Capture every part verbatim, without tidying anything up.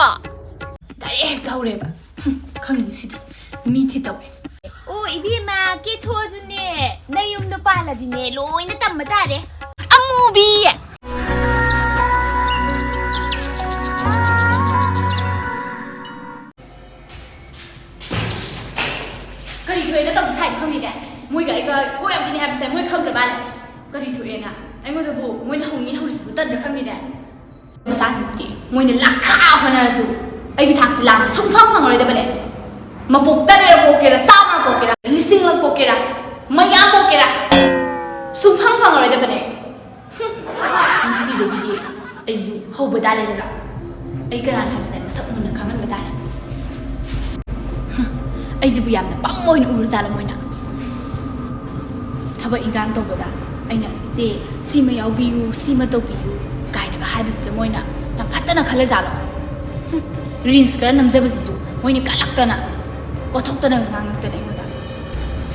Direct ꯍꯦꯛꯇ ꯍꯧꯔꯦꯕ꯫ ꯍꯨꯝ, ꯈꯪꯅꯤ ꯁꯤꯗꯤ꯫ ꯃꯤ ꯊꯤ ꯇꯧꯋꯦ꯫ ꯑꯣ, ꯏꯕꯦꯝꯃ, ꯀꯦꯊꯣꯛꯑꯁꯨꯅꯦ, ꯅꯌꯨꯝꯗꯣ ꯄꯥꯜꯂꯗꯤꯅꯦ, ꯂꯣꯏꯅ ꯇꯝꯕ ꯇꯥꯔꯦ꯫ ꯑꯃꯨꯕꯤ! ꯀꯔꯤ ꯊꯣꯛꯑꯦꯅ ꯇꯧꯕ ꯁꯥꯏꯅꯣ ꯈꯪꯗꯦꯅꯦ꯫ ꯃꯣꯏꯒ ꯑꯩꯒ ꯀꯣꯛ ꯌꯥꯝ ꯈꯦꯠꯅꯩ ꯍꯥꯏꯕꯁꯦ ꯃꯣꯏ ꯈꯪꯗ꯭ꯔ ꯃꯥꯜꯂꯦ꯫ ꯀꯔꯤ ꯊꯣꯛꯑꯦꯅ? ꯑꯩꯉꯣꯟꯗꯕꯨ ꯃꯣꯏꯅ ꯍꯧꯅꯤ ꯍꯧꯔꯤꯁꯤꯕꯨ ꯇꯟꯗ꯭ꯔ ꯈꯪꯗꯦꯅꯦ꯫ ꯃꯆꯥꯁꯤꯡꯁꯤꯗꯤ ꯃꯣꯏꯅ ꯂꯥꯛꯈꯥ ꯍꯣꯠꯅꯔꯁꯨ ꯑꯩꯒꯤ ꯊꯥꯛꯁꯤ ꯂꯥꯝꯕ ꯁꯨꯡꯐꯪ ꯐꯪꯉꯔꯣꯏꯗꯕꯅꯦ꯫ ꯃꯄꯣꯛ ꯇꯔꯦꯠ ꯄꯣꯛꯀꯦꯔꯥ, ꯆꯥꯝꯃ ꯄꯣꯛꯀꯦꯔꯥ, ꯂꯤꯁꯤꯡ ꯂꯛ ꯄꯣꯛꯀꯦꯔꯥ, ꯃꯌꯥꯝ ꯄꯣꯛꯀꯦꯔꯥ, ꯁꯨꯡꯐꯪ ꯐꯪꯉꯔꯣꯏꯗꯕꯅꯦ꯫ ꯍꯨꯝ, ꯉꯁꯤꯗꯒꯤꯗꯤ ꯑꯩꯁꯨ ꯍꯧꯕ ꯇꯥꯔꯦꯗꯅ꯫ ꯑꯩ ꯀꯅꯥꯅꯣ ꯍꯥꯏꯕꯁꯦ ꯃꯁꯛ ꯃꯨꯟꯅ ꯈꯪꯍꯟꯕ ꯇꯥꯔꯦ꯫ ꯍꯨꯝ, ꯑꯩꯁꯤꯕꯨ ꯌꯥꯝꯅ ꯄꯪꯕ ꯑꯣꯏꯅ ꯎꯔꯖꯥꯠꯂꯣ ꯃꯣꯏꯅ? ꯊꯕꯛ ꯏꯟꯈꯥꯡ ꯇꯧꯕꯗ ꯑꯩꯅ, "ꯏꯆꯦ, ꯁꯤꯃ ꯌꯥꯎꯕꯤꯌꯨ, ꯁꯤꯃ ꯇꯧꯕꯤꯌꯨ" ꯀꯥꯏꯅꯒ ꯍꯥꯏꯕꯁꯤꯗ ꯃꯣꯏꯅ ꯌꯥꯝ ꯐꯠꯇꯅ ꯈꯜꯂꯖꯥꯠꯂꯣ? ꯍꯨꯝ, ꯔꯤꯜꯁ ꯈꯔ ꯅꯝꯖꯕꯁꯤꯁꯨ ꯃꯣꯏꯅ ꯀꯜꯂꯛꯇꯅ, ꯀꯣꯠꯊꯣꯛꯇꯅꯒ ꯉꯥꯡꯉꯛꯇꯅ ꯑꯩꯉꯣꯟꯗ꯫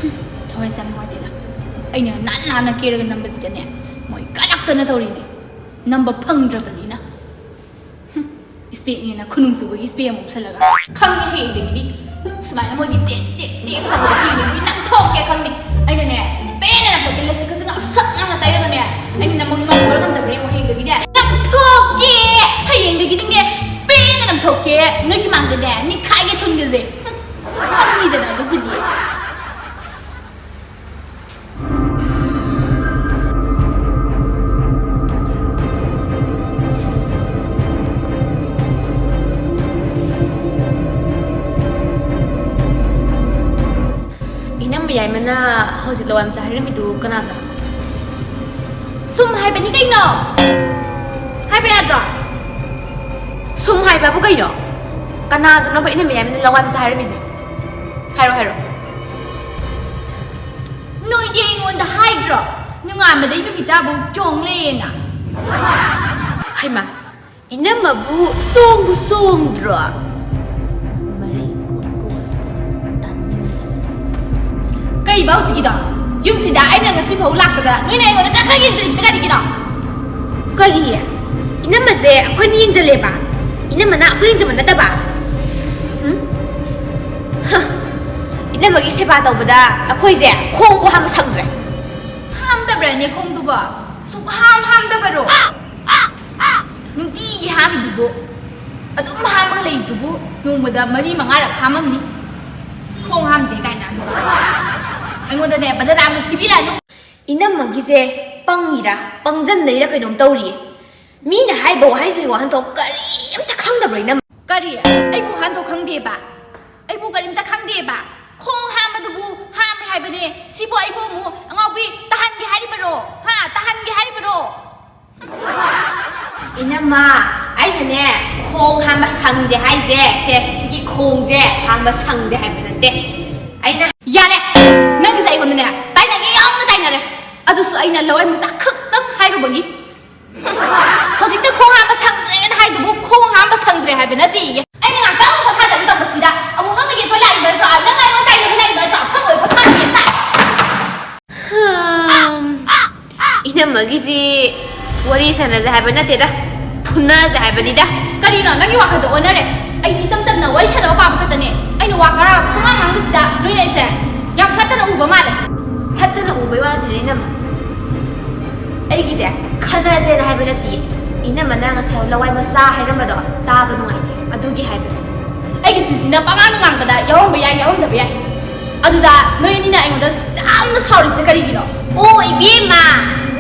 ꯍꯨꯝ, ꯊꯋꯥꯏꯁꯦ ꯌꯥꯝ ꯅꯨꯡꯉꯥꯏꯇꯦꯗ꯫ ꯑꯩꯅ ꯅꯥꯟ ꯅꯥꯟꯅ ꯀꯦꯔꯒ ꯅꯝꯕꯁꯤꯗꯅꯦ, ꯃꯣꯏ ꯀꯜꯂꯛꯇꯅ ꯇꯧꯔꯤꯅꯦ꯫ ꯅꯝꯕ ꯐꯪꯗ꯭ꯔꯕꯅꯤꯅ꯫ ꯍꯨꯝ, ꯏꯁꯄꯦꯛꯅꯦꯅ ꯈꯨꯅꯨꯡ ꯆꯨꯕꯒꯤ ꯏꯁꯄꯦꯛ ꯑꯃ ꯎꯞꯁꯜꯂꯒ꯫ ꯈꯪꯉꯦ, ꯍꯌꯦꯡꯗꯒꯤꯗꯤ ꯁꯨꯃꯥꯏꯅ ꯃꯣꯏꯒꯤ ꯇꯦꯛ ꯇꯦꯛ ꯇꯦꯛ ꯇꯧꯕꯗꯣ ꯍꯌꯦꯡꯗꯒꯤꯗꯤ ꯅꯝꯊꯣꯛꯀꯦ ꯈꯪꯅꯤ꯫ ꯑꯩꯅꯅꯦ, ꯄꯦꯟꯅ ꯅꯝꯊꯣꯛꯀꯦ, ꯂꯤꯞꯁꯇꯤꯛꯀꯁꯨ ꯉꯥꯡꯁꯛ ꯉꯥꯡꯅ ꯇꯩꯔꯒꯅꯦ, ꯑꯩꯅ ꯅꯝꯕ ꯉꯝꯕ꯭ꯔꯥ ꯉꯝꯗꯕ꯭ꯔꯥ ꯌꯦꯡꯉꯣ, ꯍꯌꯦꯡꯗꯒꯤꯅꯦ ꯅꯝꯊꯣꯛꯀꯦ꯫ ꯍꯌꯦꯡꯗꯒꯤꯗꯤꯅꯦ, ꯄꯦꯟꯅ ꯅꯝꯊꯣꯛꯀꯦ, ꯅꯣꯏꯒꯤ ꯃꯥꯡꯗꯅꯦ ꯅꯤꯛꯈꯥꯏꯒꯦ ꯊꯨꯟꯒꯁꯦ꯫ ꯍꯨꯝ, ꯈꯪꯅꯤꯗꯅ ꯑꯗꯨꯕꯨꯗꯤ꯫ ꯏꯅꯝꯃ ꯌꯥꯏꯃꯅ ꯍꯧꯖꯤꯛ ꯂꯋꯥꯏ ꯃꯆꯥ ꯍꯥꯏꯔꯝꯃꯤꯗꯨ ꯀꯅꯥꯒ? ꯁꯨꯝ ꯍꯥꯏꯕꯅꯤ ꯀꯩꯅꯣ? ꯍꯥꯏꯕ ꯌꯥꯗ꯭ꯔꯣ? ꯁꯨꯝ ꯍꯥꯏꯕꯕꯨ ꯀꯩꯅꯣ? ꯀꯅꯥꯗꯅꯣꯕ ꯏꯅꯝꯃ ꯌꯥꯏꯃꯅ ꯂꯋꯥꯏ ꯃꯆꯥ ꯍꯥꯏꯔꯝꯃꯤꯁꯦ? ꯍꯥꯏꯔꯣ, ꯍꯥꯏꯔꯣ꯫ ꯅꯣꯏꯗꯤ ꯑꯩꯉꯣꯟꯗ ꯍꯥꯏꯗ꯭ꯔꯣ? ꯅꯣꯡꯉꯥꯟꯕꯗꯩ ꯅꯨꯃꯤꯠꯇꯥꯐꯥꯎ ꯆꯣꯡ ꯂꯩꯌꯦꯅ꯫ ꯍꯩꯃꯥ, ꯏꯅꯝꯃꯕꯨ ꯆꯣꯡꯕꯨ ꯆꯣꯡꯗ꯭ꯔꯣ? ꯃꯔꯩ ꯀꯣꯟ ꯀꯣꯟ ꯇꯥꯅꯤꯡꯉꯤ꯫ ꯀꯩꯕ ꯍꯧꯖꯤꯛꯀꯤꯗꯣ? ꯌꯨꯝꯁꯤꯗ ꯑꯩꯅ ꯉꯁꯤꯐꯥꯎ ꯂꯥꯛꯄꯗ ꯅꯣꯏꯅ ꯑꯩꯉꯣꯟꯗ ꯈꯔ ꯈꯔ ꯌꯦꯡꯁꯤꯜꯂꯤꯕꯁꯦ ꯀꯔꯤꯒꯤꯅꯣ? ꯀꯔꯤ? ꯏꯅꯝꯃꯁꯦ ꯑꯩꯈꯣꯏꯅ ꯌꯦꯡꯁꯤꯜꯂꯦꯕ? ꯏꯅꯝꯃꯅ ꯑꯩꯈꯣꯏ ꯌꯦꯡꯖꯕ ꯅꯠꯇꯕ? ꯍꯨꯝ? ꯍ, ꯏꯅꯝꯃꯒꯤ ꯁꯦꯕꯥ ꯇꯧꯕꯗ ꯑꯩꯈꯣꯏꯁꯦ ꯈꯣꯡꯕꯨ ꯍꯥꯝꯕ ꯁꯪꯗ꯭ꯔꯦ꯫ ꯍꯥꯝꯗꯕ꯭ꯔꯅꯦ ꯈꯣꯡꯗꯨꯕꯣ? ꯁꯨꯛꯍꯥꯝ ꯍꯥꯝꯗꯕꯔꯣ? ꯅꯨꯡꯇꯤꯒꯤ ꯍꯥꯝꯃꯤꯗꯨꯕꯨ? ꯑꯗꯨꯝ ꯍꯥꯝꯃꯒ ꯂꯩꯕꯗꯨꯕꯨ ꯅꯣꯡꯃꯗ ꯃꯔꯤ ꯃꯉꯥꯔꯛ ꯍꯥꯝꯃꯝꯅꯤ꯫ ꯈꯣꯡ ꯍꯥꯝꯗꯦ ꯀꯥꯏꯅ ꯑꯗꯨꯒ ꯑꯩꯉꯣꯟꯗꯅꯦ ꯕꯗꯅꯥꯝꯒ ꯁꯤꯕꯤꯔꯛꯑꯅꯨ꯫ ꯏꯅꯝꯃꯒꯤꯁꯦ ꯄꯪꯉꯤꯔꯥ ꯄꯪꯖꯟꯅꯩꯔꯥ ꯀꯩꯅꯣꯝ ꯇꯧꯔꯤꯌꯦ꯫ ꯃꯤꯅ ꯍꯥꯏꯕ ꯋꯥꯍꯩꯁꯤꯒꯤ ꯋꯥꯍꯟꯊꯣꯛ ꯀꯔꯤꯝꯇ ꯈꯪꯗꯕ꯭ꯔꯣ ꯏꯅꯝꯃ? ꯀꯔꯤ? ꯑꯩꯕꯨ ꯋꯥꯍꯟꯊꯣꯛ ꯈꯪꯗꯦꯕ? ꯑꯩꯕꯨ ꯀꯔꯤꯝꯇ ꯈꯪꯗꯦꯕ? ꯈꯣꯡ ꯍꯥꯝꯕꯗꯨꯕꯨ ꯍꯥꯝꯃꯦ ꯍꯥꯏꯕꯅꯦ꯫ ꯁꯤꯕꯨ ꯑꯩꯕꯨ ꯑꯃꯨꯛ ꯑꯉꯥꯎꯕꯤ ꯇꯥꯍꯟꯒꯦ ꯍꯥꯏꯔꯤꯕꯔꯣ? ꯍꯥ? ꯇꯥꯍꯟꯒꯦ ꯍꯥꯏꯔꯤꯕꯔꯣ? ꯏꯅꯝꯃ, ꯑꯩꯅꯅꯦ ꯈꯣꯡ ꯍꯥꯝꯕ ꯁꯪꯗꯦ ꯍꯥꯏꯁꯦ, ꯁꯦ, ꯁꯤꯒꯤ ꯈꯣꯡꯁꯦ ꯍꯥꯝꯕ ꯁꯪꯗꯦ ꯍꯥꯏꯕ ꯅꯠꯇꯦ꯫ ꯑꯩꯅ ꯌꯥꯔꯦ! ꯅꯪꯒꯤꯁꯦ ꯑꯩꯉꯣꯟꯗꯅꯦ ꯇꯥꯏꯅꯒꯦ ꯌꯥꯎꯅ ꯇꯥꯏꯅꯔꯦ꯫ ꯑꯗꯨꯁꯨ ꯑꯩꯅ ꯂꯋꯥꯏ ꯃꯆꯥ ꯈꯛꯇꯪ ꯍꯥꯏꯔꯨꯕꯒꯤ꯫ ꯍꯧꯖꯤꯛꯇ ꯈꯣꯡ ꯍꯥꯝꯕ ꯁꯪꯗ꯭ꯔꯦꯅ ꯍꯥꯏꯗꯨꯕꯨ ꯈꯣꯡ ꯍꯥꯝꯕ ꯁꯪꯗ꯭ꯔꯦ ꯍꯥꯏꯕ ꯅꯠꯇꯦꯌꯦ꯫ ꯑꯩꯅ ꯉꯥꯛꯇꯪ ꯑꯃꯨꯛ ꯄꯣꯊꯥꯖꯒꯦ ꯇꯧꯕꯁꯤꯗ ꯑꯃꯨꯛ ꯅꯪꯅ ꯌꯦꯠꯄ ꯂꯥꯛꯏꯕ ꯅꯠꯇ꯭ꯔꯣ? ꯅꯪ ꯑꯩꯉꯣꯟꯗ ꯇꯥꯏꯅꯕ ꯂꯥꯛꯏꯕ ꯅꯠꯇ꯭ꯔꯣ? ꯈꯪꯉꯣꯏ, ꯄꯣꯊꯥꯖꯒꯦ ꯑꯝꯇ꯫ ꯍꯝ, ꯏꯅꯝꯃꯒꯤꯁꯤ ꯋꯥꯔꯤ ꯁꯥꯟꯅꯁꯦ ꯍꯥꯏꯕ ꯅꯠꯇꯦꯗ, ꯐꯨꯅꯁꯦ ꯍꯥꯏꯕꯅꯤꯗ꯫ ꯀꯔꯤꯅꯣ ꯅꯪꯒꯤ ꯋꯥꯈꯜꯗꯣ ꯑꯣꯟꯅꯔꯦ? ꯑꯩꯗꯤ ꯏꯆꯝ ꯆꯝꯅ ꯋꯥꯔꯤ ꯁꯥꯟꯅꯕ ꯄꯥꯝꯕ ꯈꯛꯇꯅꯦ꯫ ꯑꯩꯅ ꯋꯥ ꯈꯔ ꯄꯨꯡꯉꯥꯡ ꯉꯥꯡꯕꯁꯤꯗ ꯅꯣꯏꯅ ꯑꯩꯁꯦ ꯌꯥꯝ ꯐꯠꯇꯅ ꯎꯕ ꯃꯥꯜꯂꯦ꯫ ꯐꯠꯇꯅ ꯎꯕꯩ ꯋꯥ ꯅꯠꯇꯦꯗ ꯏꯅꯝꯃ꯫ ꯑꯩꯒꯤꯁꯦ ꯈꯟꯅꯁꯦꯅ ꯍꯥꯏꯕ ꯅꯠꯇꯤꯌꯦ꯫ ꯏꯅꯝꯃꯅ ꯉꯁꯥꯏ ꯂꯋꯥꯏ ꯃꯆꯥ ꯍꯥꯏꯔꯝꯕꯗꯣ ꯇꯥꯕ ꯅꯨꯡꯉꯥꯏꯇꯦ, ꯑꯗꯨꯒꯤ ꯍꯥꯏꯕꯅꯦ꯫ ꯑꯩꯒꯤ ꯆꯤꯟꯁꯤꯅ ꯄꯉꯥꯡꯗ ꯉꯥꯡꯕꯗ ꯌꯥꯎꯔꯝꯕ ꯌꯥꯏ, ꯌꯥꯎꯔꯝꯗꯕ ꯌꯥꯏ꯫ ꯑꯗꯨꯗ ꯅꯣꯏ ꯑꯅꯤꯅ ꯑꯩꯉꯣꯟꯗ ꯌꯥꯝꯅ ꯁꯥꯎꯔꯤꯁꯦ ꯀꯔꯤꯒꯤꯅꯣ? ꯑꯣ ꯏꯕꯦꯝꯃ,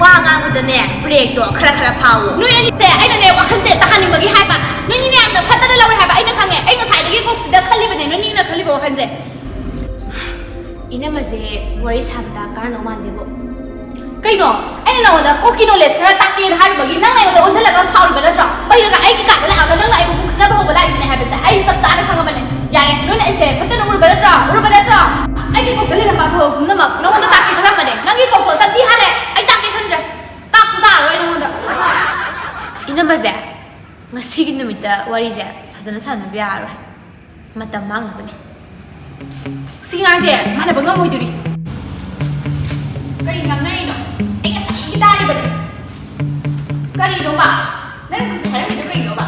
ꯋꯥ ꯉꯥꯡꯕꯗꯅꯦ ꯕ꯭ꯔꯦꯛꯇꯣ ꯈꯔ ꯈꯔ ꯐꯥꯎꯋꯣ꯫ ꯅꯣꯏ ꯑꯅꯤꯁꯦ ꯑꯩꯅꯅꯦ ꯋꯥꯈꯜꯁꯦ ꯇꯥꯍꯟꯅꯤꯡꯕꯒꯤ ꯍꯥꯏꯕ꯫ ꯅꯣꯏ ꯑꯅꯤꯅ ꯌꯥꯝꯅ ꯐꯠꯇꯅ ꯂꯧꯔꯦ ꯍꯥꯏꯕ ꯑꯩꯅ ꯈꯪꯉꯦ꯫ ꯑꯩ ꯉꯁꯥꯏꯗꯒꯤ ꯀꯣꯛꯁꯤꯗ ꯈꯜꯂꯤꯕꯅꯦ ꯅꯣꯏ ꯑꯅꯤꯅ ꯈꯜꯂꯤꯕ ꯋꯥꯈꯜꯁꯦ꯫ ꯏꯅꯝꯃꯁꯦ ꯋꯥꯔꯤ ꯁꯥꯕꯗ ꯀꯥꯟꯅꯗꯧ ꯃꯥꯟꯗꯦꯕꯣ꯫ ꯀꯩꯅꯣ? ꯑꯩꯅ ꯅꯉꯣꯟꯗ ꯀꯣꯛꯀꯤ ꯅꯣꯂꯦꯖ ꯈꯔ ꯇꯥꯛꯀꯦꯅ ꯍꯥꯏꯔꯨꯕꯒꯤ ꯅꯪꯅ ꯑꯩꯉꯣꯟꯗ ꯑꯣꯟꯁꯤꯜꯂꯒ ꯁꯥꯎꯔꯤꯕ ꯅꯠꯇ꯭ꯔꯣ? ꯄꯩꯔꯒ ꯑꯩꯒꯤ ꯀꯥꯗ ꯂꯥꯛꯑꯒ ꯅꯪꯅ ꯑꯩꯕꯨ ꯈꯠꯅꯕ ꯍꯧꯕ ꯂꯥꯛꯏꯕꯅꯦ ꯍꯥꯏꯕꯁꯦ ꯑꯩ ꯆꯞ ꯆꯥꯅ ꯈꯪꯉꯕꯅꯦ꯫ ꯌꯥꯔꯦ, ꯅꯣꯏꯅ ꯑꯩꯁꯦ ꯐꯠꯇꯅ ꯎꯔꯨꯕ ꯅꯠꯇ꯭ꯔꯣ? ꯎꯔꯨꯕ ꯅꯠꯇ꯭ꯔꯣ? ꯑꯩꯒꯤ ꯀꯣꯛꯇ ꯂꯩꯔꯝꯕ ꯑꯐꯕ ꯄꯨꯝꯅꯃꯛ ꯅꯉꯣꯟꯗ ꯇꯥꯛꯀꯦ ꯈꯜꯂꯝꯕꯅꯦ꯫ ꯅꯪꯒꯤ ꯀꯣꯛꯇꯣ ꯇꯊꯤ ꯍꯥꯜꯂꯦ꯫ ꯑꯩ ꯇꯥꯛꯀꯦ ꯈꯟꯗ꯭ꯔꯦ꯫ ꯇꯥꯛꯁꯨ ꯇꯥꯛꯑꯔꯣꯏ ꯅꯉꯣꯟꯗ꯫ ꯏꯅꯝꯃꯁꯦ, ꯉꯁꯤꯒꯤ ꯅꯨꯃꯤꯠꯇ ꯋꯥꯔꯤꯁꯦ ꯐꯖꯅ ꯁꯥꯟꯅꯕ ꯌꯥꯔꯔꯣꯏ꯫ ꯃꯇꯝ ꯃꯥꯡꯅꯕꯅꯦ꯫ ꯁꯤ ꯉꯥꯡꯁꯦ ꯃꯥꯟꯅꯕ ꯉꯝꯃꯣꯏꯗꯣꯔꯤ꯫ ꯀꯔꯤ ꯉꯥꯡꯅꯔꯤꯅꯣ? ꯑꯩ ꯉꯁꯥꯏꯗꯒꯤ ꯇꯥꯔꯤꯕꯅꯦ꯫ ꯀꯔꯤꯅꯣꯕ? ꯅꯪ ꯍꯧꯖꯤꯛ ꯍꯥꯏꯔꯝꯃꯤꯗꯣ ꯀꯩꯅꯣꯕ?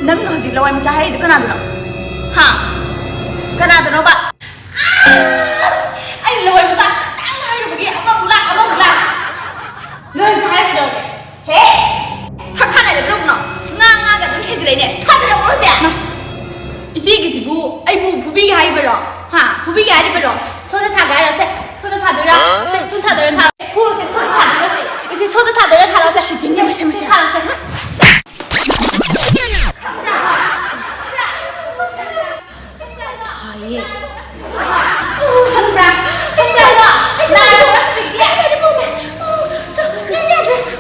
ꯅꯪꯅ ꯍꯧꯖꯤꯛ ꯂꯋꯥꯏ ꯃꯆꯥ ꯍꯥꯏꯔꯤꯗꯣ ꯀꯅꯥꯗꯅꯣ? ꯍꯥ? ꯀꯅꯥꯗꯅꯣꯕ? ꯑꯁ! ꯑꯩꯅ ꯂꯋꯥꯏ ꯃꯆꯥ ꯈꯛꯇꯪ ꯍꯥꯏꯔꯨꯕꯒꯤ ꯑꯃꯃꯨꯛ ꯂꯥꯛ, ꯑꯃꯃꯨꯛ ꯂꯥꯛ꯫ ꯂꯋꯥꯏ ꯃꯆꯥ ꯍꯥꯏꯔ ꯀꯩꯗꯧꯔꯒꯦ? ꯍꯦ! ꯊꯛ ꯈꯥ ꯅꯥꯏꯗꯕ ꯇꯧꯒꯅꯣ꯫ ꯉꯥ ꯉꯥꯒ ꯑꯗꯨꯝ ꯍꯦꯟꯖꯤꯜꯂꯛꯏꯅꯦ꯫ ꯊꯥꯖꯤꯜꯂꯛꯎꯔꯣ ꯍꯧꯖꯤꯛ? ꯏꯆꯦꯒꯤꯁꯤꯕꯨ ꯑꯩꯕꯨ ꯐꯨꯕꯤꯒꯦ ꯍꯥꯏꯔꯤꯕꯔꯣ? ꯍꯥ? ꯐꯨꯕꯤꯒꯦ ꯍꯥꯏꯔꯤꯕꯔꯣ? ꯁꯣꯝꯗ ꯊꯥꯒꯦ ꯍꯥꯏꯔꯣ? ꯁꯦ, ꯁꯣꯝꯗ ꯊꯥꯗꯣꯏꯔꯥ? ꯁꯦ, ꯁꯣꯝꯗ ꯊꯥꯗꯣꯏꯔꯥ? ꯊꯥꯔꯣ꯫ ꯐꯨꯔꯣꯁꯦ, ꯁꯣꯝꯗ ꯊꯥꯗꯣꯏꯔꯥ? ꯁꯦ, ꯏꯆꯦ, ꯁꯣꯝꯗ ꯊꯥꯗꯣꯏꯔꯥ? ꯊꯥꯔꯣꯁꯦ꯫ ꯁꯤ ꯆꯤꯡꯉꯦ, ꯃꯁꯦ, ꯃꯁꯦ꯫ ꯊꯥꯔꯣꯁꯦ꯫ ꯊꯥꯏꯌꯦ꯫ ꯈꯪꯕ꯭ꯔꯥ? ꯈꯪꯕ꯭ꯔꯥ? ꯅꯥꯔꯕ꯭ꯔꯥ ꯍꯧꯖꯤꯛꯇꯤ?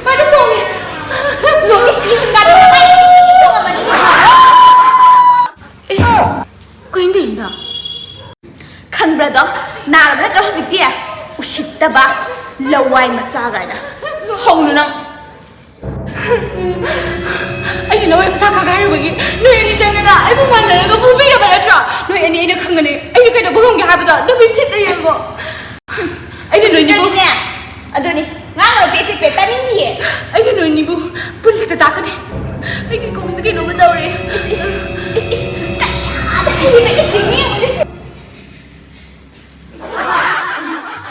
ꯃꯥꯗꯤ ꯆꯣꯡꯉꯦ꯫ ꯆꯣꯡꯉꯦ? ꯒꯥꯔꯤ ꯃꯃꯥꯏꯗ ꯇꯤꯛ ꯇꯤꯛ ꯇꯤꯛ ꯆꯣꯡꯉꯝꯃꯅꯤꯅꯦ꯫ ꯑꯦ, ꯀꯩꯅꯣ ꯇꯧꯔꯤꯁꯤꯅ? ꯈꯪꯕ꯭ꯔꯥꯗꯣ? ꯅꯥꯔꯕ ꯅꯠꯇ꯭ꯔꯣ ꯍꯧꯖꯤꯛꯇꯤ? ꯎꯁꯤꯠꯇꯕ, ꯂꯋꯥꯏ ꯃꯆꯥ ꯀꯥꯏꯅ꯫ ꯍꯧꯅꯨ ꯅꯪ꯫ ꯑꯩꯒꯤ ꯂꯋꯥꯏ ꯃꯆꯥ ꯈꯛ ꯍꯥꯏꯔꯨꯕꯒꯤ ꯅꯣꯏ ꯑꯅꯤ ꯆꯪꯉꯒ ꯑꯩꯕꯨ ꯃꯥꯟꯅꯔꯒ ꯐꯨꯕꯤꯔꯕ ꯅꯠꯇ꯭ꯔꯣ? ꯅꯣꯏ ꯑꯅꯤ ꯑꯩꯅ ꯈꯪꯒꯅꯤ꯫ ꯑꯩꯅ ꯀꯩꯗꯧꯕ ꯉꯝꯒꯦ ꯍꯥꯏꯕꯗꯣ ꯅꯨꯃꯤꯠ ꯊꯤꯠꯅ ꯌꯦꯡꯉꯣ꯫ ꯑꯩꯅ ꯅꯣꯏꯅꯤꯕꯨ ꯎꯁꯤꯠꯇ꯭ꯔꯗꯤꯅꯦ, ꯑꯗꯨꯅꯤ, ꯉꯥꯡꯒꯅꯨ ꯄꯦꯠ ꯄꯦꯠ ꯄꯦꯠ, ꯇꯥꯅꯤꯡꯗꯤꯌꯦ꯫ ꯑꯩꯅ ꯅꯣꯏꯅꯤꯕꯨ ꯄꯨꯟꯁꯤꯗ ꯆꯥꯛꯀꯅꯤ꯫ ꯑꯩꯒꯤ ꯀꯣꯛꯁꯤꯗ ꯀꯩꯅꯣꯝꯃ ꯇꯧꯔꯦ꯫ ꯏꯁ, ꯏꯁ, ꯏꯁ, ꯏꯁ, ꯀꯌꯥꯗ ꯍꯩꯕ acting ꯅꯣ ꯌꯦꯡꯉꯨꯅꯦ꯫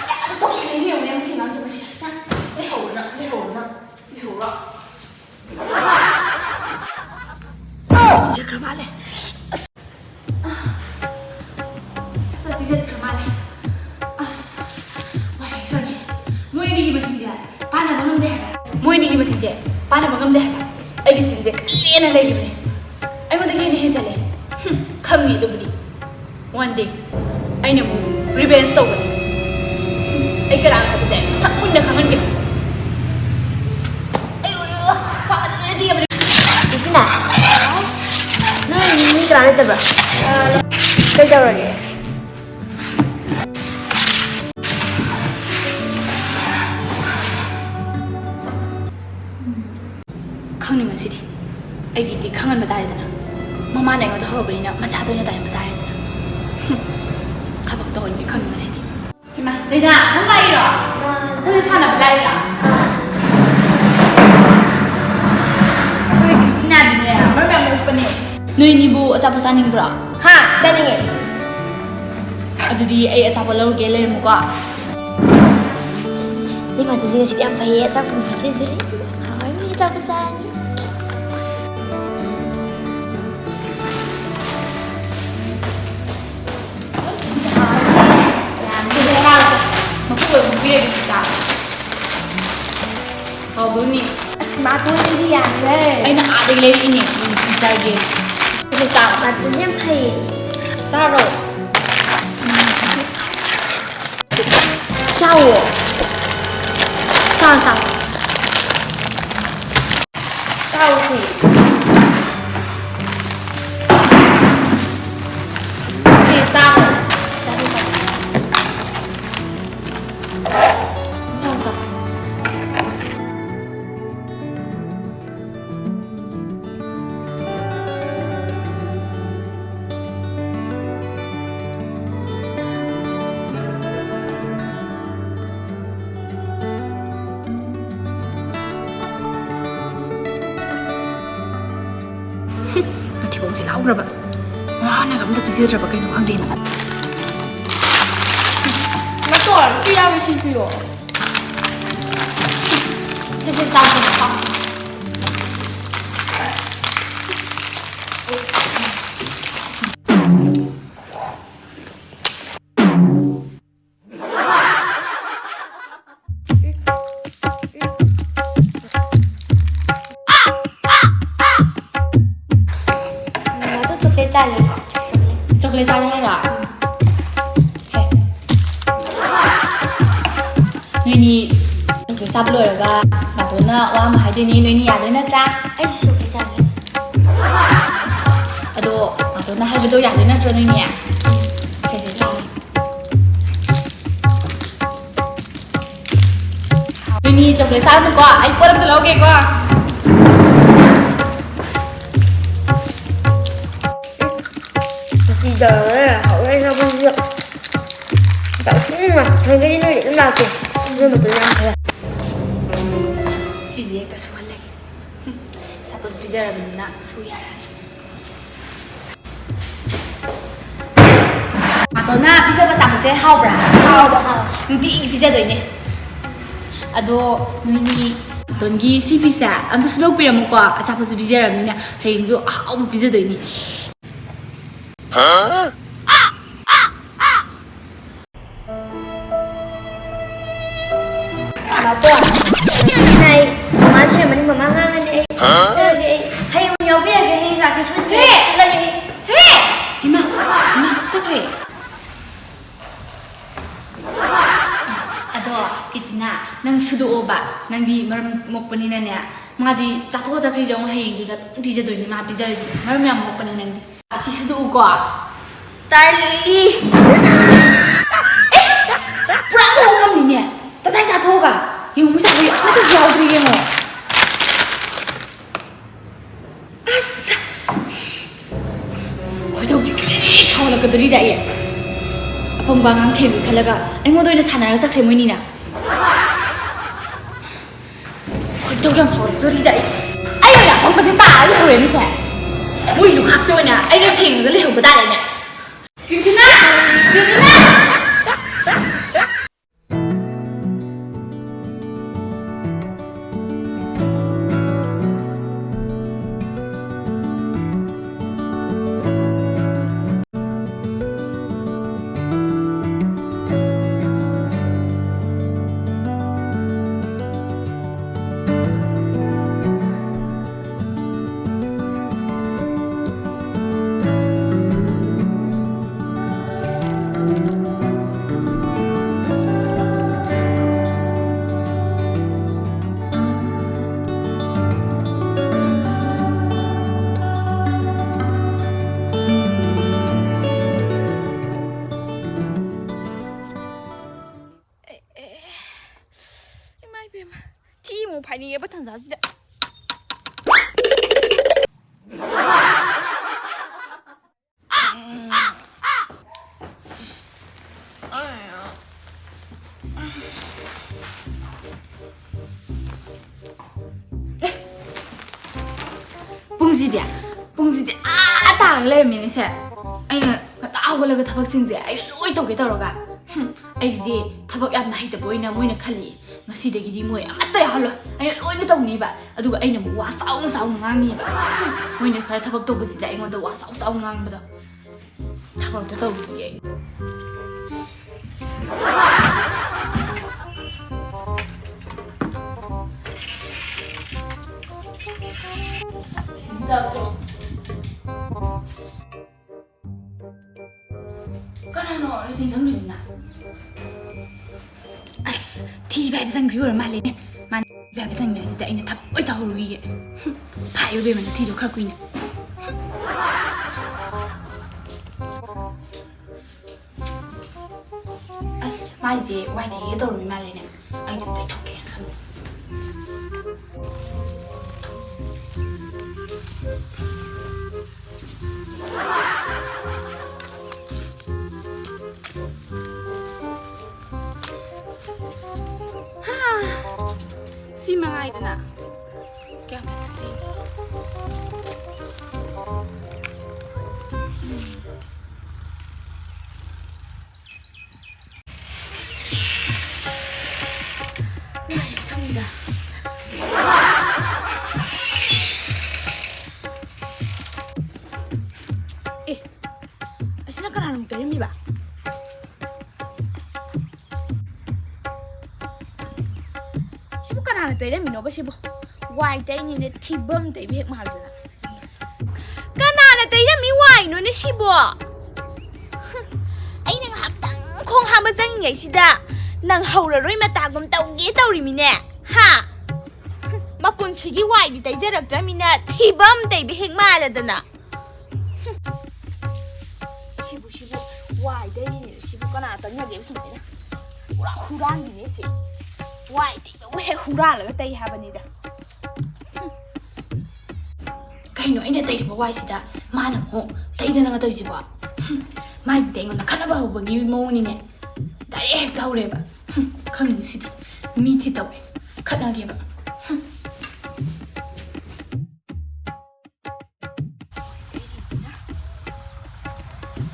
ꯀꯌꯥꯗ ꯇꯧꯁꯤꯜꯂꯛꯏꯅꯣ ꯌꯦꯡꯉꯨꯅꯦ ꯃꯁꯤ ꯑꯉꯥꯡꯁꯦ, ꯃꯁꯤ꯫ ꯅꯪ ꯂꯩꯍꯧꯔꯣ, ꯅꯪ ꯂꯩꯍꯧꯔꯣ, ꯅꯪ ꯂꯩꯍꯧꯔꯣ꯫ ꯆꯠꯈ꯭ꯔ ꯃꯥꯜꯂꯦ꯫ ꯑꯁ, ꯆꯠꯇꯤ ꯆꯠꯈ꯭ꯔ ꯃꯥꯜꯂꯦ꯫ ꯑꯁ, ꯋꯥꯏ ꯁꯪꯉꯦ꯫ ꯃꯣꯏ ꯑꯅꯤꯒꯤ ꯃꯆꯤꯟꯁꯦ ꯄꯥꯟꯅꯕ ꯉꯝꯗꯦ ꯍꯥꯏꯕ꯫ ꯃꯣꯏ ꯑꯅꯤꯒꯤ ꯃꯆꯤꯟꯁꯦ ꯄꯥꯟꯅꯕ ꯉꯝꯗꯦ ꯍꯥꯏꯕ꯫ ꯑꯩꯒꯤ ꯆꯤꯟꯁꯦ ꯀꯜꯂꯦꯅ ꯂꯩꯔꯤꯕꯅꯦ꯫ ꯑꯩꯉꯣꯟꯗꯒꯤ ꯍꯦꯟꯅ ꯍꯦꯟꯖꯜꯂꯦ꯫ ꯍꯨꯝ, ꯈꯪꯅꯤ ꯑꯗꯨꯕꯨꯗꯤ꯫ One day ꯑꯩꯅ ꯑꯃꯨꯛ revenge ꯇꯧꯒꯅꯤ꯫ ꯑꯩ ꯀꯅꯥꯅꯣ ꯍꯥꯏꯕꯁꯦ ꯃꯁꯛ ꯃꯨꯟꯅ ꯈꯪꯍꯟꯒꯦ꯫ ꯑꯌꯣ, ꯑꯌꯣ, ꯄꯥꯛꯅ ꯅꯣꯏꯅ ꯇꯦꯛꯑꯕꯅꯦ꯫ ꯕꯤꯇꯤꯅꯥ, ꯅꯣꯏ ꯃꯤ ꯀꯅꯥ ꯂꯩꯇꯕ꯭ꯔꯣ? ꯀꯩꯗꯧꯔꯒꯦ? ꯈꯪꯅꯤꯡꯉꯁꯤꯗꯤ꯫ ꯑꯩꯒꯤꯗꯤ ꯈꯪꯍꯟꯕ ꯇꯥꯔꯦꯗꯅ꯫ ꯃꯃꯥꯅ ꯑꯩꯉꯣꯟꯗ ꯍꯧꯔꯕꯅꯤꯅ ꯃꯆꯥꯗ ꯑꯣꯏꯅ ꯇꯥꯏꯅꯕ ꯇꯥꯔꯦꯗꯅ꯫ ꯍꯨꯝ꯫ ꯊꯕꯛ ꯇꯧꯍꯟꯒꯦ ꯈꯪꯅꯤꯡꯉꯁꯤꯗꯤ꯫ ꯏꯃꯥ, ꯗꯥꯏꯅꯥ, ꯅꯪ ꯂꯥꯛꯏꯔꯣ? ꯑꯩꯈꯣꯏ ꯁꯥꯟꯅꯕ ꯂꯥꯛꯏꯔꯣ? ꯑꯩꯈꯣꯏ ꯀ꯭ꯔꯤꯁꯇꯤꯅꯥꯗꯤꯅꯦ, ꯃꯔꯝ ꯌꯥꯝ ꯃꯣꯛꯄꯅꯦ꯫ ꯅꯣꯏꯅꯤꯕꯨ ꯑꯆꯥꯄꯣꯠ ꯆꯥꯅꯤꯡꯕ꯭ꯔꯣ? ꯍꯥ, ꯆꯥꯅꯤꯡꯉꯦ꯫ ꯑꯗꯨꯗꯤ ꯑꯩ ꯑꯆꯥꯄꯣꯠ ꯂꯧꯔꯨꯒꯦ, ꯂꯩꯔꯝꯃꯨꯀꯣ꯫ ꯏꯃꯥꯟꯅꯕꯤ ꯉꯁꯤꯗꯤ ꯌꯥꯝ ꯐꯩꯌꯦ, ꯑꯆꯥꯄꯣꯠ ꯄꯤꯖꯗꯣꯔꯦ꯫ ꯍꯥꯎꯔꯅꯤ, ꯑꯆꯥꯄꯣꯠ ꯆꯥꯔꯅꯤ꯫ ꯃꯀꯨ ꯑꯣꯏꯅ ꯄꯤꯔꯒꯦ ꯆꯥ꯫ ꯍꯥꯎꯗꯣꯏꯅꯤ꯫ ꯑꯁ, ꯃꯥ ꯇꯣꯏꯔꯗꯤ ꯌꯥꯗ꯭ꯔꯦ꯫ ꯑꯩꯅ ꯑꯥꯗꯒꯤ ꯂꯩꯔꯛꯏꯅꯦ, ꯎꯝ, ꯆꯥꯒꯦ꯫ ꯑꯗꯨ ꯆꯥ꯫ ꯃꯥ ꯇꯣꯏꯔꯗꯤ ꯌꯥꯝ ꯐꯩꯌꯦ꯫ ꯆꯥꯔꯣ꯫ ꯆꯥꯎꯋꯣ꯫ ꯆꯥ, ꯆꯥ꯫ ꯆꯥꯎꯁꯤ꯫ ꯁꯤ ꯆꯥꯎ꯫ ꯆꯥꯁꯤ, ꯆꯥꯁꯤ꯫ ꯆꯥꯎ, ꯆꯥꯎ꯫ ꯃꯊꯤꯕꯣꯡꯁꯦ ꯂꯥꯎꯈ꯭ꯔꯕ꯫ ꯃꯥꯅꯒ ꯑꯝꯇ ꯄꯤꯖꯗ꯭ꯔꯕ ꯀꯩꯅꯣ ꯈꯪꯗꯦ꯫ ꯃꯇꯣꯟ ꯑꯝꯇ ꯌꯥꯎꯔꯤ ꯁꯤ ꯄꯤꯌꯣ꯫ ꯁꯦ, ꯁꯦ, ꯆꯥꯎ, ꯆꯥꯎ, ꯆꯥꯎ꯫ ꯎꯝ, ꯑꯗꯨ ꯆꯣꯀ꯭ꯂꯦꯠ ꯆꯥꯒꯦ꯫ ꯆꯣꯀ꯭ꯂꯦꯠ ꯆꯥꯒꯦ ꯍꯥꯏꯔꯣ? ꯁꯦ꯫ ꯅꯣꯏꯅꯤ ꯆꯣꯀ꯭ꯂꯦꯠ ꯆꯥꯕ ꯂꯣꯏꯔꯒ ꯃꯥꯇꯣꯟꯅ ꯋꯥ ꯑꯃ ꯍꯥꯏꯗꯣꯏꯅꯤ, ꯅꯣꯏꯅꯤ ꯌꯥꯗꯣꯏ ꯅꯠꯇ꯭ꯔꯥ? ꯑꯩꯁꯨ ꯆꯣꯀ꯭ꯂꯦꯠ ꯆꯥꯒꯦ꯫ ꯑꯗꯣ ꯃꯥꯇꯣꯟꯅ ꯍꯥꯏꯕꯗꯣ ꯌꯥꯗꯣꯏ ꯅꯠꯇ꯭ꯔꯣ ꯅꯣꯏꯅꯤ? ꯁꯦ, ꯁꯦ, ꯆꯥꯔꯣ꯫ ꯅꯣꯏꯅꯤ ꯆꯣꯀ꯭ꯂꯦꯠ ꯆꯥꯔꯝꯃꯨꯀꯣ, ꯑꯩ ꯄꯣꯠ ꯑꯝꯇ ꯂꯧꯒꯦꯀꯣ꯫ ꯎꯇꯤ ꯇꯧꯔꯒ ꯍꯧꯔꯦ ꯁꯧꯒ꯭ꯔꯤꯁꯨ꯫ ꯆꯥꯛꯁꯤꯟꯅ ꯊꯣꯏꯗꯒꯤ ꯅꯣꯏꯗꯤ ꯑꯗꯨꯝ ꯂꯥꯛꯀꯦ꯫ ꯅꯣꯏ ꯃꯇꯣꯟ ꯌꯥꯝ ꯐꯔꯦ꯫ ꯁꯤꯁꯦ ꯍꯦꯛꯇ ꯁꯨꯍꯜꯂꯒꯦ꯫ ꯁꯄꯣꯁ ꯄꯤꯖꯔꯕꯅꯤꯅ ꯁꯨ ꯌꯥꯔꯦ꯫ ꯅꯥ ꯄꯤꯖꯕ ꯑꯆꯥꯄꯣꯠꯁꯦ ꯍꯥꯎꯕ꯭ꯔꯥ? ꯍꯥꯎꯕ, ꯍꯥꯎ꯫ ꯅꯨꯡꯇꯤꯒꯤ ꯄꯤꯖꯗꯣꯏꯅꯦ꯫ ꯑꯗꯣ ꯅꯣꯏꯅꯤ ꯗꯣꯟꯒꯤ ꯁꯤ ꯐꯤꯁꯦ ꯑꯝꯇ ꯁꯨꯗꯣꯛꯄꯤꯔꯝꯃꯨꯀꯣ, ꯑꯆꯥꯄꯣꯠꯁꯨ ꯄꯤꯖꯔꯕꯅꯤꯅ ꯍꯌꯦꯡꯁꯨ ꯑꯍꯥꯎꯕ ꯄꯤꯖꯗꯣꯏꯅꯤ꯫ ꯃꯥꯇꯣꯟ, ꯑꯩ ꯃꯃꯥ ꯊꯤꯔꯝꯃꯅꯤ, ꯃꯃꯥ ꯉꯥꯡꯉꯅꯤ ꯑꯩ꯫ ꯆꯠꯂꯒꯦ ꯑꯩ꯫ ꯍꯌꯦꯡ ꯑꯣꯏꯅ ꯌꯥꯎꯕꯤꯔꯒꯦ, ꯍꯌꯦꯡ ꯂꯥꯛꯀꯦ ꯁꯣꯏꯗꯅ꯫ ꯍꯦ! ꯆꯠꯂꯒꯦ ꯑꯩ꯫ ꯍꯦ! ꯏꯃꯥ, ꯏꯃꯥ, ꯆꯠꯈ꯭ꯔꯦ꯫ ꯑꯗꯣ, ꯀꯤꯇꯤꯅꯥ, ꯅꯪ ꯁꯨꯗꯣꯛꯑꯣꯕ꯫ ꯅꯪꯗꯤ ꯃꯔꯝ ꯃꯣꯛꯄꯅꯤꯅꯅꯦ, ꯃꯥꯗꯤ ꯆꯥꯊꯣꯛꯑ ꯆꯠꯈ꯭ꯔꯤꯁꯦ ꯑꯃꯨꯛ ꯍꯌꯦꯡꯗꯨꯗ ꯑꯗꯨꯝ ꯄꯤꯖꯗꯣꯏꯅꯤ, ꯃꯥ ꯄꯤꯖꯔꯗꯤ꯫ ꯃꯔꯝ ꯌꯥꯝ ꯃꯣꯛꯄꯅꯦ ꯅꯪꯗꯤ꯫ ꯑꯁꯤ ꯁꯨꯗꯣꯛꯎꯀꯣ꯫ ꯇꯥꯔꯂꯤ! ꯑꯦ! ꯄꯨꯔꯥ ꯃꯑꯣꯡ ꯑꯃꯅꯤꯅꯦ꯫ ꯇꯞꯇꯥꯏ ꯆꯥꯊꯣꯛꯑꯒ꯫ ꯌꯦꯡꯉꯨ, ꯃꯁꯥꯗꯤ ꯑꯃꯠꯇꯁꯨ ꯌꯥꯎꯗ꯭ꯔꯤ, ꯌꯦꯡꯉꯣ꯫ ꯑꯁ! ꯈꯣꯏꯗꯧꯁꯦ ꯈꯤꯇꯪ ꯁꯥꯎꯒꯠꯂꯛꯀꯗꯧꯔꯤꯗ ꯑꯩ꯫ ꯑꯄꯪꯕ ꯑꯉꯥꯡ ꯊꯦꯝꯒꯦ ꯈꯜꯂꯒ ꯑꯩꯉꯣꯟꯗ ꯑꯣꯏꯅ ꯁꯥꯟꯅꯔ ꯆꯠꯈ꯭ꯔꯦ ꯃꯣꯏꯅꯤꯅ꯫ ꯈꯣꯏꯗꯧ ꯌꯥꯝ ꯁꯥꯎꯒꯠꯂꯛꯇꯧꯔꯤꯗ ꯑꯩ꯫ ꯑꯩ ꯑꯣꯏꯅ ꯑꯄꯪꯕꯁꯦ ꯇꯥꯔ ꯂꯩꯍꯧꯔꯦꯅꯦ ꯁꯦ꯫ ꯃꯣꯏ ꯂꯨꯈꯥꯛꯁꯦ ꯑꯣꯏꯅ ꯑꯩꯅ ꯁꯦꯡꯉꯒ ꯂꯩꯍꯧꯕ ꯇꯥꯔꯦꯅꯦ꯫ ꯀ꯭ꯔꯤꯇꯤꯅꯥ! ꯀ꯭ꯔꯤꯇꯤꯅꯥ! ꯑꯦ, ꯑꯦ, ꯏꯃꯥ ꯏꯕꯦꯝꯃ, ꯊꯤ ꯑꯃꯨꯛ ꯐꯥꯏꯅꯤꯡꯉꯦꯕ ꯇꯟꯖꯥꯁꯤꯗ꯫ ꯄꯨꯡꯁꯤꯗꯤ, ꯄꯨꯡꯁꯤꯗꯤ ꯑꯥ ꯇꯥꯔ ꯂꯩꯔꯝꯃꯦꯅꯦ ꯁꯦ꯫ ꯑꯩꯅ ꯉꯟꯇꯥ ꯍꯧꯒꯠꯂꯒ ꯊꯕꯛꯁꯤꯡꯁꯦ ꯑꯩꯅ ꯂꯣꯏ ꯇꯧꯒꯦ ꯇꯧꯔꯒ, ꯍꯨꯝ, ꯑꯩꯁꯦ ꯊꯕꯛ ꯌꯥꯝꯅ ꯍꯩꯇꯕ ꯑꯣꯏꯅ ꯃꯣꯏꯅ ꯈꯜꯂꯤ꯫ ꯉꯁꯤꯗꯒꯤꯗꯤ ꯃꯣꯏ ꯑꯃꯠꯇ ꯌꯥꯍꯜꯂꯣꯏ, ꯑꯩꯅ ꯂꯣꯏꯅ ꯇꯧꯅꯤꯕ꯫ ꯑꯗꯨꯒ ꯑꯩꯅ ꯑꯃꯨꯛ ꯋꯥ ꯆꯥꯎꯅ ꯆꯥꯎꯅ ꯉꯥꯡꯅꯤꯕ꯫ ꯍꯨꯝ, ꯃꯣꯏꯅ ꯈꯔ ꯊꯕꯛ ꯇꯧꯕꯁꯤꯗ ꯑꯩꯉꯣꯟꯗ ꯋꯥ ꯆꯥꯎ ꯆꯥꯎꯅ ꯉꯥꯡꯕꯗꯣ꯫ ꯊꯕꯛꯇ ꯇꯧꯈꯤꯒꯦ꯫ ꯀꯅꯥꯅꯣ ꯂꯩꯇꯦꯡ ꯆꯪꯈ꯭ꯔꯤꯁꯤꯅ? ꯑꯁ, ꯊꯤ ꯐꯥꯏꯕ ꯆꯪꯈ꯭ꯔꯤ ꯑꯣꯏꯔ ꯃꯥꯜꯂꯦꯅꯦ꯫ ꯃꯥꯅ ꯊꯤ ꯐꯥꯏꯕ ꯆꯪꯉꯤꯉꯩꯁꯤꯗ ꯑꯩꯅ ꯊꯕꯛ ꯂꯣꯏ ꯇꯧꯍꯧꯔꯨꯈꯤꯒꯦ꯫ ꯐꯥꯏꯌꯨ ꯏꯕꯦꯝꯃ, ꯅꯊꯤꯗꯣ ꯈꯔ ꯀꯨꯏꯅ꯫ ꯑꯁ, ꯃꯥꯏꯁꯦ ꯋꯥꯏ ꯇꯩꯒꯦ ꯇꯧꯔꯝꯃꯤ ꯃꯥꯜꯂꯦꯅꯦ꯫ ꯑꯩ ꯑꯗꯨꯝ ꯇꯩꯊꯣꯛꯀꯦꯅ ꯈꯜꯂꯦ꯫ ꯍꯥ, ꯁꯤ ꯃꯉꯥꯏꯗꯅ꯫ ꯀꯌꯥꯝ ꯐꯖꯗꯦ꯫ ꯁꯝꯗ꯫ ꯑꯦ, ꯑꯁꯤꯅ ꯀꯅꯥꯅ ꯑꯃꯨꯛ ꯇꯩꯔꯝꯃꯤꯕ? ꯁꯤꯕꯨ ꯀꯅꯥꯅ ꯇꯩꯔꯝꯃꯤꯅꯣꯕ ꯁꯤꯕꯨ? ꯋꯥꯏ ꯇꯩꯅꯤꯅꯦ, ꯊꯤꯕꯝ ꯇꯩꯕ ꯍꯦꯛ ꯃꯥꯜꯗꯅ꯫ ꯀꯅꯥꯅ ꯇꯩꯔꯝꯃꯤ ꯋꯥꯏꯅꯣꯅꯦ ꯁꯤꯕꯣ? ꯑꯩꯅ ꯉꯥꯏꯍꯥꯛꯇꯪ ꯈꯣꯡ ꯍꯥꯝꯕ ꯆꯪꯉꯤꯉꯩꯁꯤꯗ ꯅꯪ ꯍꯧꯔꯔꯣꯏ ꯃꯇꯥꯒꯨꯝ ꯇꯧꯒꯦ ꯇꯧꯔꯤꯃꯤꯅꯦ꯫ ꯍꯥ? ꯃꯄꯨꯟꯁꯤꯒꯤ ꯋꯥꯏꯗꯤ ꯇꯩꯖꯔꯛꯇ꯭ꯔꯃꯤꯅ ꯊꯤꯕꯝ ꯇꯩꯕ ꯍꯦꯛ ꯃꯥꯜꯂꯗꯅ꯫ ꯁꯤꯕꯨ, ꯁꯤꯕꯨ ꯋꯥꯏ ꯇꯩꯔꯤꯅꯦ꯫ ꯁꯤꯕꯨ ꯀꯅꯥ ꯇꯩꯅꯒꯦꯕ ꯁꯨꯃꯥꯏꯅ? ꯄꯨꯔꯥ ꯍꯨꯔꯥꯟꯕꯤꯅꯦ ꯁꯤ꯫ ꯋꯥꯏ ꯇꯩꯕꯕꯨ ꯍꯦꯛ ꯍꯨꯔꯥꯜꯂꯒ ꯇꯩ ꯍꯥꯏꯕꯅꯤꯗ꯫ ꯀꯩꯅꯣ ꯑꯩꯅ ꯇꯩꯔꯤꯕ ꯋꯥꯏꯁꯤꯗ ꯃꯥꯅ ꯑꯃꯨꯛ ꯇꯩꯗꯅꯒ ꯇꯧꯔꯤꯁꯤꯕꯣ? ꯃꯥꯏꯁꯤꯗꯤ ꯑꯩꯉꯣꯟꯗ ꯈꯠꯅꯕ ꯍꯧꯕꯒꯤ ꯃꯑꯣꯡꯅꯤꯅꯦ꯫ ꯗꯥꯏꯔꯦꯛ ꯍꯦꯛꯇ ꯍꯧꯔꯦꯕ꯫ ꯈꯪꯉꯤꯅꯦ ꯁꯤꯗꯤ꯫ ꯃꯤ ꯊꯤ ꯇꯧꯋꯦ꯫ ꯈꯠꯅꯒꯦꯕ꯫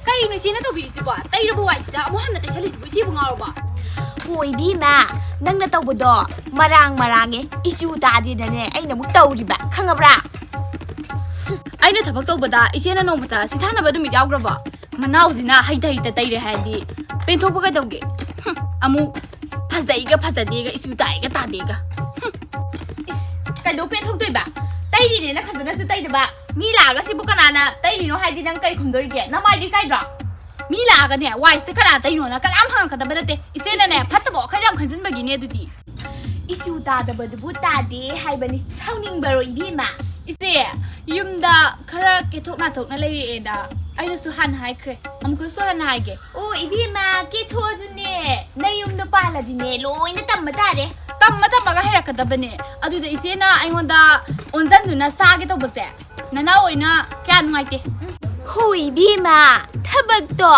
ꯀꯩꯅꯣ ꯀꯩꯅꯣ ꯏꯆꯦꯅ ꯇꯧꯕꯤꯔꯤꯁꯤꯕꯣ? ꯇꯩꯔꯕ ꯋꯥꯏꯁꯤꯗ ꯑꯃꯨꯛ ꯍꯟꯅ ꯇꯩꯁꯜꯂꯤꯁꯤꯕꯨ? ꯏꯆꯦꯕꯨ ꯉꯥꯎꯔꯕꯣ? ꯍꯣ, ꯏꯕꯦꯝꯃ, ꯅꯪꯅ ꯇꯧꯕꯗꯣ ꯃꯔꯥꯡ ꯃꯔꯥꯡꯉꯦ, ꯏꯆꯨ ꯇꯥꯗꯦꯗꯅꯦ ꯑꯩꯅ ꯑꯃꯨꯛ ꯇꯧꯔꯤꯕ, ꯈꯪꯉꯕ꯭ꯔꯥ? ꯑꯩꯅ ꯊꯕꯛ ꯇꯧꯕꯗ ꯏꯆꯦꯅ ꯅꯣꯡꯃꯇ ꯁꯤꯊꯥꯅꯕ ꯅꯨꯃꯤꯠ ꯌꯥꯎꯈ꯭ꯔꯕꯣ? ꯃꯅꯥꯎꯁꯤꯅ ꯍꯩꯇ ꯍꯩꯇ ꯇꯩꯔꯦ ꯍꯥꯏꯔꯗꯤ ꯄꯦꯟꯊꯣꯛꯄ ꯀꯩꯗꯧꯒꯦ? ꯍꯨꯝ, ꯑꯃꯨꯛ ꯐꯖꯩꯒ ꯐꯖꯗꯦꯒ, ꯏꯆꯨ ꯇꯥꯏꯒ ꯇꯥꯗꯦꯒ꯫ ꯍꯨꯝ꯫ ꯏꯁ, ꯀꯩꯗꯧ ꯄꯦꯟꯊꯣꯛꯇꯣꯏꯕ? ꯇꯩꯔꯤꯅꯦꯅ ꯐꯖꯅꯁꯨ ꯇꯩꯗꯕ꯫ ꯃꯤ ꯂꯥꯛꯑꯒ "ꯁꯤꯕꯨ ꯀꯅꯥꯅ ꯇꯩꯔꯤꯅꯣ?" ꯍꯥꯏꯗꯤ ꯅꯪ ꯀꯩ ꯈꯨꯝꯗꯣꯔꯤꯒꯦ? ꯅꯃꯥꯏꯗꯤ ꯏꯀꯥꯏꯗ꯭ꯔꯣ? ꯃꯤ ꯂꯥꯛꯑꯒꯅꯦ, ꯋꯥꯏꯁꯤꯗ ꯀꯅꯥ ꯇꯩꯅꯣꯅ ꯀꯅꯥꯝ ꯍꯪꯉꯛꯀꯗꯕ ꯅꯠꯇꯦ꯫ ꯏꯆꯦꯅꯅꯦ, ꯏꯁ, ꯏꯁ, ꯐꯠꯇꯕ ꯋꯥꯈꯜ ꯌꯥꯝ ꯈꯟꯖꯟꯕꯒꯤꯅꯦ ꯑꯗꯨꯗꯤ꯫ ꯏꯆꯨ ꯇꯥꯗꯕꯗꯨꯕꯨ ꯇꯥꯗꯦ ꯍꯥꯏꯕꯅꯤ꯫ ꯁꯥꯎꯅꯤꯡꯕꯔꯣ, ꯏꯕꯦꯝꯃ? ꯏꯆꯦ, ꯌꯨꯝꯗ ꯈꯔ ꯀꯦꯊꯣꯛ ꯅꯥꯊꯣꯛꯅ ꯂꯩꯔꯛꯑꯦꯗ꯫ ꯑꯩꯅꯁꯨ ꯍꯥꯟꯅ ꯍꯥꯏꯈ꯭ꯔꯦ꯫ ꯑꯃꯨꯛꯀꯁꯨ ꯍꯟꯅ ꯍꯥꯏꯒꯦ꯫ ꯑꯣ, ꯏꯕꯦꯝꯃ, ꯀꯦꯊꯣꯛꯑꯁꯨꯅꯦ, ꯅꯌꯨꯝꯗꯣ ꯄꯥꯜꯂꯗꯤꯅꯦ, ꯂꯣꯏꯅ ꯇꯝꯕ ꯇꯥꯔꯦ꯫ ꯇꯝꯃ ꯇꯝꯃꯒ ꯍꯩꯔꯛꯀꯗꯕꯅꯦ꯫ ꯑꯗꯨꯗ ꯏꯆꯦꯅ ꯑꯩꯉꯣꯟꯗ ꯑꯣꯟꯁꯤꯟꯗꯨꯅ ꯆꯥꯒꯦ ꯇꯧꯕꯁꯦ, ꯅꯅꯥꯎ ꯑꯣꯏꯅ ꯀꯌꯥ ꯅꯨꯡꯉꯥꯏꯇꯦ꯫ ꯍꯣꯏ, ꯏꯕꯦꯝꯃ, ꯊꯕꯛꯇꯣ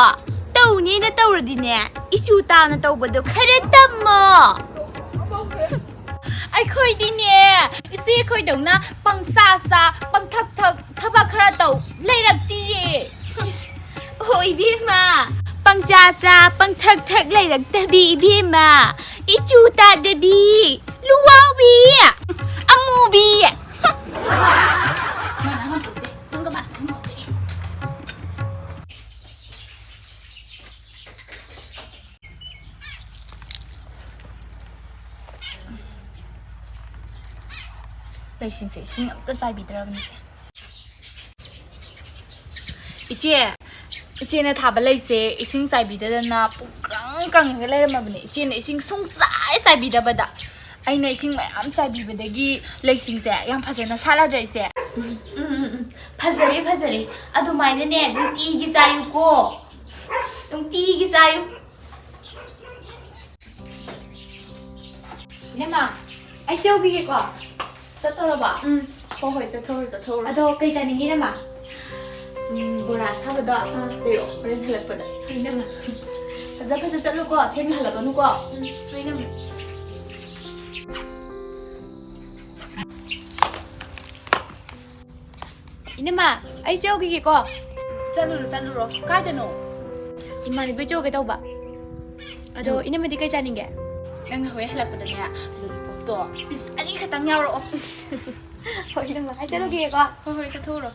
ꯇꯧꯅꯦꯅ ꯇꯧꯔꯗꯤꯅꯦ, ꯏꯆꯨ ꯇꯥꯅ ꯇꯧꯕꯗꯣ ꯈꯔ ꯇꯝꯃꯣ꯫ ꯑꯩꯈꯣꯏꯗꯤꯅꯦ, ꯏꯆꯦ ꯑꯩꯈꯣꯏꯗꯧꯅ ꯄꯪꯆꯥ ꯆꯥ, ꯄꯪꯊꯛ ꯊꯛ, ꯊꯕꯛ ꯈꯔ ꯇꯧ ꯂꯩꯔꯛꯇꯤꯌꯦ꯫ ꯏꯁ, ꯍꯣ, ꯏꯕꯦꯝꯃ, ꯄꯪꯆꯥ ꯆꯥ, ꯄꯪꯊꯛ ꯊꯛ ꯂꯩꯔꯛꯇꯕꯤ ꯏꯕꯦꯝꯃ, ꯏꯆꯨ ꯇꯥꯗꯕꯤ, ꯂꯨꯋꯥꯎꯕꯤ, ꯑꯃꯨꯕꯤ꯫ ꯂꯩꯁꯤꯡꯁꯦ ꯏꯁꯤꯡ ꯑꯝꯇ ꯆꯥꯏꯕꯤꯗ꯭ꯔꯕꯅꯤꯁꯦ꯫ ꯏꯆꯦ, ꯏꯆꯦꯅ ꯊꯥꯕ ꯂꯩꯁꯦ ꯏꯁꯤꯡ ꯆꯥꯏꯕꯤꯗꯗꯅ ꯄꯨꯡꯀꯪ ꯀꯪꯉꯒ ꯂꯩꯔꯝꯃꯕꯅꯦ꯫ ꯏꯆꯦꯅ ꯏꯁꯤꯡ ꯁꯨꯡꯆꯥꯏ ꯆꯥꯏꯕꯤꯗꯕꯗ ꯑꯩꯅ ꯏꯁꯤꯡ ꯃꯌꯥꯝ ꯆꯥꯏꯕꯤꯕꯗꯒꯤ ꯂꯩꯁꯤꯡꯁꯦ ꯌꯥꯝ ꯐꯖꯅ ꯁꯥꯠꯂꯗ꯭ꯔꯥ, ꯏꯆꯦ? ꯎꯝ, ꯎꯝ, ꯎꯝ, ꯎꯝ꯫ ꯐꯖꯔꯦ, ꯐꯖꯔꯦ꯫ ꯑꯗꯨꯃꯥꯏꯅꯅꯦ, ꯅꯨꯡꯇꯤꯒꯤ ꯆꯥꯏꯌꯨꯀꯣ꯫ ꯅꯨꯡꯇꯤꯒꯤ ꯆꯥꯏꯌꯨ꯫ ꯏꯅꯝꯃ, ꯑꯩ ꯆꯧꯈꯤꯒꯦꯀꯣ꯫ ꯆꯠꯇꯧꯔꯕꯣ? ꯎꯝ꯫ ꯍꯣꯏ, ꯍꯣꯏ, ꯆꯠꯊꯣꯛꯎꯔꯣ, ꯆꯠꯊꯣꯛꯎꯔꯣ꯫ ꯑꯗꯣ ꯀꯩ ꯆꯥꯅꯤꯡꯉꯤ, ꯏꯅꯝꯃ? ꯎꯝ, ꯕꯣꯔꯥ ꯑꯁꯥꯕꯗꯣ꯫ ꯑꯥ꯫ ꯂꯩꯔꯛꯑꯣ, ꯍꯣꯔꯦꯟ ꯍꯜꯂꯛꯄꯗ꯫ ꯍꯣꯏ, ꯏꯅꯝꯃ꯫ ꯐꯖ ꯐꯖ ꯆꯠꯂꯨꯀꯣ, ꯊꯦꯡꯅ ꯍꯜꯂꯛꯀꯅꯨꯀꯣ꯫ ꯎꯝ, ꯍꯣꯏ, ꯏꯅꯝꯃ꯫ ꯏꯅꯝꯃ, ꯑꯩ ꯆꯧꯈꯤꯒꯦꯀꯣ꯫ ꯆꯠꯂꯨꯔꯣ, ꯆꯠꯂꯨꯔꯣ꯫ ꯀꯥꯏꯗꯅꯣ? ꯏꯃꯥꯟꯅꯕꯤ ꯆꯧꯒꯦ ꯇꯧꯕ꯫ ꯑꯗꯣ, ꯎꯝ꯫ ꯏꯅꯝꯃꯗꯤ ꯀꯩ ꯆꯥꯅꯤꯡꯒꯦ? ꯅꯪꯅ ꯍꯣꯔꯦꯟ ꯍꯜꯂꯛꯄꯗꯅꯦ, ꯂꯣꯂꯤꯄꯣꯞꯇꯣ ꯄꯤꯁ ꯑꯅꯤ ꯈꯛꯇꯪ ꯌꯥꯎꯔꯛꯑꯣ꯫ ꯍꯣꯏ, ꯏꯅꯝꯃ, ꯑꯩ ꯆꯠꯂꯨꯈꯤꯒꯦꯀꯣ꯫ ꯍꯣꯏ, ꯍꯣꯏ, ꯆꯠꯊꯣꯛꯎꯔꯣ꯫